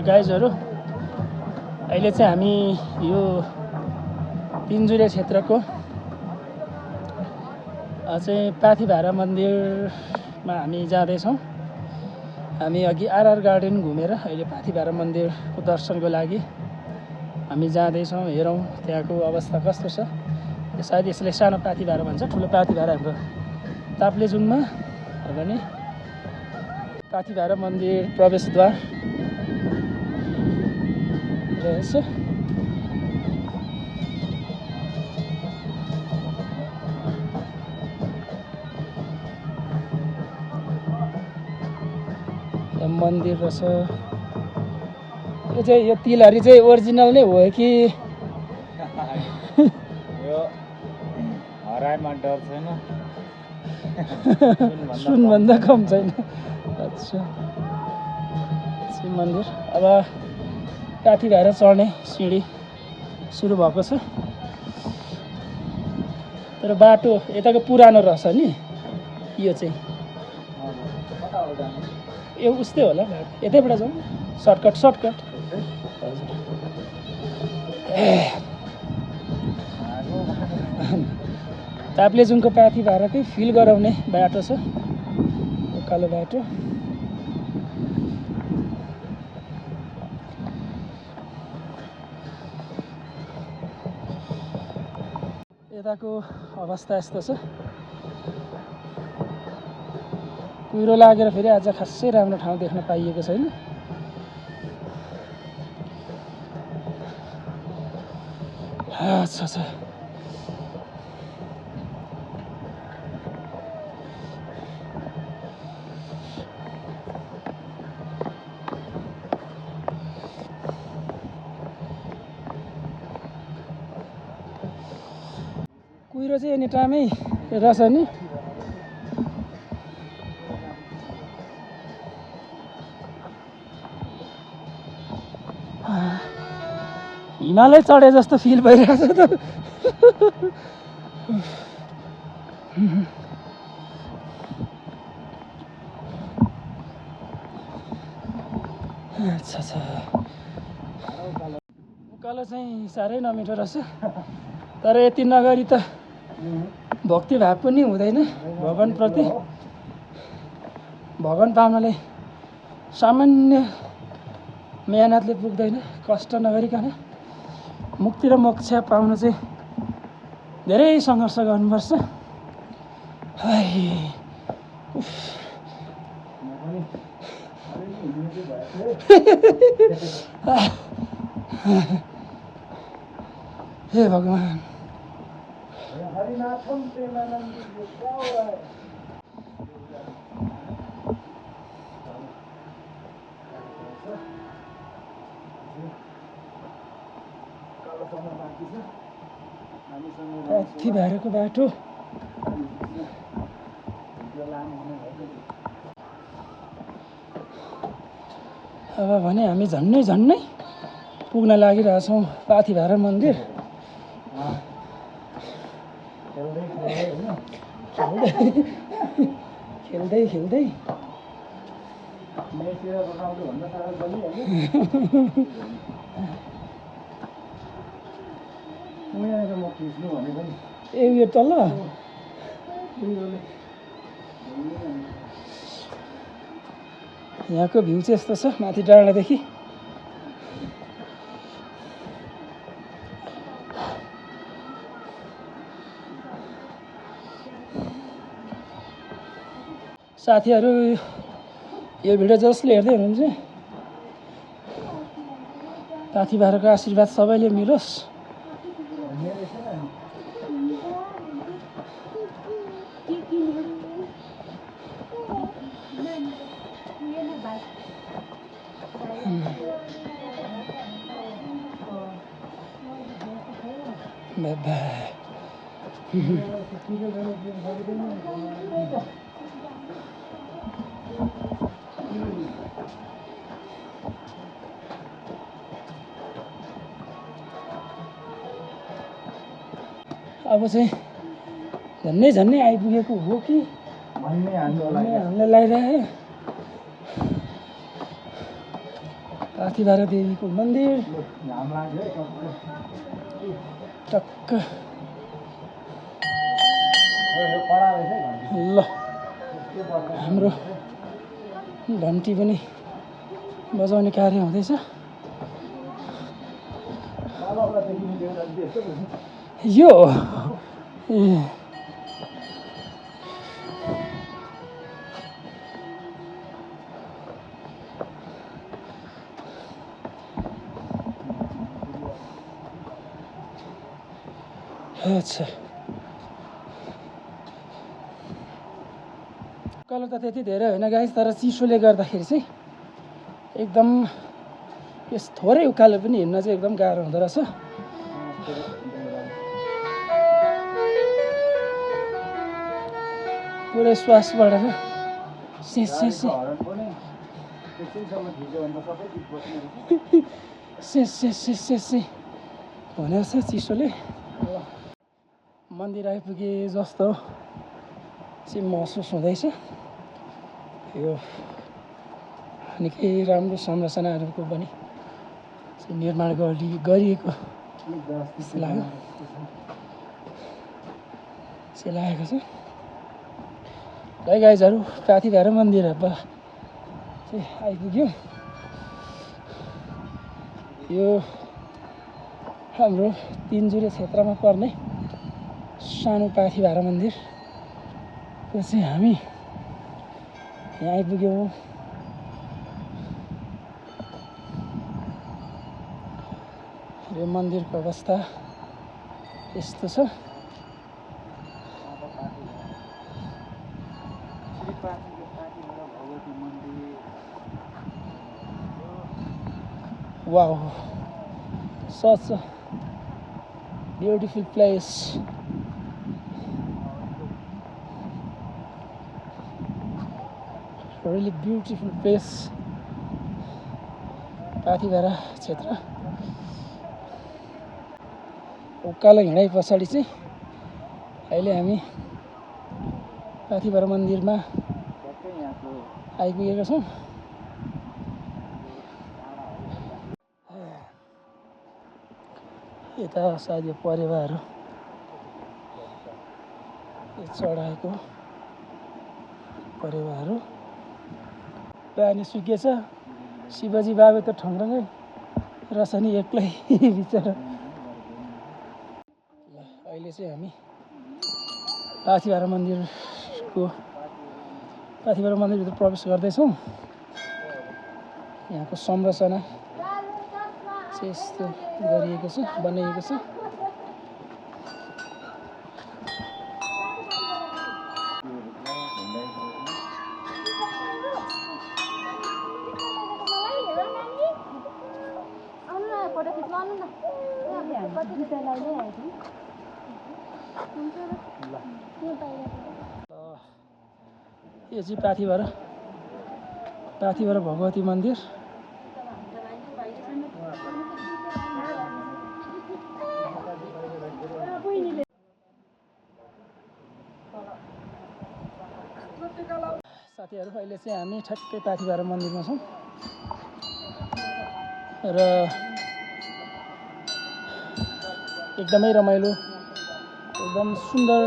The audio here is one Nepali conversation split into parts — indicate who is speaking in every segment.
Speaker 1: गाइजहरू, अहिले चाहिँ हामी यो तिनजुरे क्षेत्रको चाहिँ पाथिभारा मन्दिरमा हामी जाँदैछौँ। हामी अघि आरआर गार्डन घुमेर अहिले पाथिभारा मन्दिरको दर्शनको लागि हामी जाँदैछौँ। हेरौँ त्यहाँको अवस्था कस्तो छ। सायद यसलाई सानो पाथिभारा भन्छ, ठुलो पाथिभारा हाम्रो ताप्लेजुङमा भने पाथिभारा मन्दिर प्रवेशद्वार रहेछ। मन्दिर रहेछ। यो चाहिँ यो तिलहरी चाहिँ ओरिजिनल नै हो कि
Speaker 2: यो हराइमा डर छैन,
Speaker 1: सुनभन्दा कम छैन। अच्छा, शिव मन्दिर। अब पाथिभारा चढ्ने सिँढी सुरु भएको छ, तर बाटो यताको पुरानो रहेछ नि। यो चाहिँ यो उस्तै होला, यतैबाट जाउँ। सर्टकट हजुर। ताप्लेजुङको पाथिभाराकै फिल गराउने बाटो छ, उकालो बाटो। यताको अवस्था यस्तो छ। कुहिरो लागेर फेरि आज खासै राम्रो ठाउँ देख्न पाइएको छैन। अच्छा, कुहिरो चाहिँ एनी टाइमै रहेछ नि। हिमालय चढे जस्तो फिल भइरहेछ त। अच्छा, उकालो चाहिँ साह्रै नमिठो रहेछ। तर यति नगरी त भक्तिभाव पनि हुँदैन भगवानप्रति। भगवान पाउनलाई सामान्य मेहनतले पुग्दैन, कष्ट नगरिकन। मुक्ति र मोक्ष पाउन चाहिँ धेरै सङ्घर्ष गर्नुपर्छ। हे भगवान, पाथिभाराको बाटो। अब भने हामी झन्नै पुग्न लागिरहेछौँ पाथिभारा मन्दिर। खेल्दै ए यो तल यहाँको भ्यू चाहिँ यस्तो छ माथि डाँडादेखि। साथीहरू, यो भिडियो जसले हेर्दै हुनुहुन्छ पाथिभाराको आशीर्वाद सबैले मिलोस्। अब चाहिँ झन्नै आइपुगेको हो कि भन्ने हामीलाई लागिरह्यो। पाथिभरा देवीको मन्दिर टक्क ल हाम्रो घन्टी पनि बजाउने कार्य हुँदैछ यो अच्छा कलर त त्यति धेरै होइन गाइस तर चिसोले गर्दाखेरि चाहिँ एकदम यस थोरै उकालो पनि हिँड्न चाहिँ एकदम गाह्रो हुँदो रहेछ पुरै श्वास बढेर से भनेको छ चिसोले मन्दिर आइपुगे जस्तो चाहिँ महसुस हुँदैछ यो निकै राम्रो संरचनाहरूको पनि निर्माण गरिएको जस्तो लागेको छ है गाइजहरू पाथिभरा मन्दिर चाहिँ आइपुग्यो यो हाम्रो तिनजुरे क्षेत्रमा पर्ने सानो पाथिभरा मन्दिर चाहिँ हामी यहाँ आइपुग्यौँ यो मन्दिरको अवस्था यस्तो छ wow such a beautiful place really beautiful place Pathibhara क्षेत्र उकालो हिँडाइ पछाडि चाहिँ अहिले हामी पाथिभरा मन्दिरमा आइपुगेका छौँ यता सायद यो परेवाहरू चढाएको परेवाहरू पानी सुकेछ शिवजी बाबु त ठङ्ग्रङ्गै रहेछ नि एक्लै बिचरा अहिले चाहिँ हामी पाथिभरा मन्दिरभित्र प्रवेश गर्दैछौँ यहाँको संरचना चाहिँ यस्तो गरिएको छ बनाइएको छ यो चाहिँ पाथिभरा भगवती मन्दिर साथीहरू अहिले चाहिँ हामी ठ्याक्कै पाथिभरा मन्दिरमा छौँ र एकदमै रमाइलो एकदम सुन्दर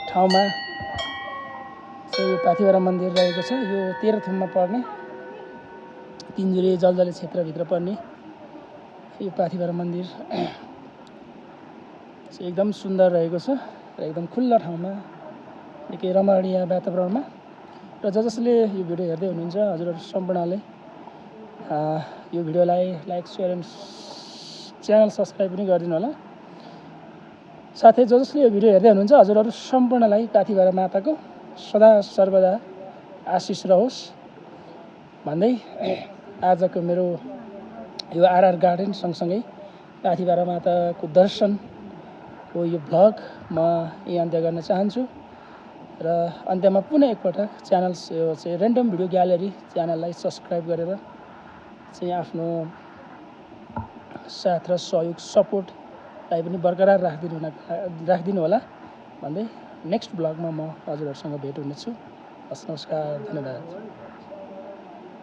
Speaker 1: ठाउँमा चाहिँ यो पाथिभरा मन्दिर रहेको छ यो तेह्रथुममा पर्ने तिनजुरे जलजले क्षेत्रभित्र पर्ने यो पाथिभरा मन्दिर चाहिँ एकदम सुन्दर रहेको छ र एकदम खुल्ला ठाउँमा निकै रमणीय वातावरणमा र जसले यो भिडियो हेर्दै हुनुहुन्छ हजुरहरू सम्पूर्णले यो भिडियोलाई like share and channel subscribe पनि गरिदिनु होला साथै जसले यो भिडियो हेर्दै हुनुहुन्छ हजुरहरू सम्पूर्णलाई पाथिभरा माताको सदा सर्वदा आशिष रहोस् भन्दै आजको मेरो यो आरआर गार्डन सँगसँगै पाथिभरा माताको दर्शनको यो भ्लग म यही अन्त्य गर्न चाहन्छु र अन्त्यमा पुनः एकपटक च्यानल यो चाहिँ ऱ्यान्डम भिडियो ग्यालेरी च्यानललाई सब्सक्राइब गरेर चाहिँ आफ्नो साथ र सहयोग सपोर्टलाई पनि बरकरार राखिदिनु होला भन्दै नेक्स्ट ब्लगमा म हजुरहरूसँग भेट हुनेछु हस् नमस्कार धन्यवाद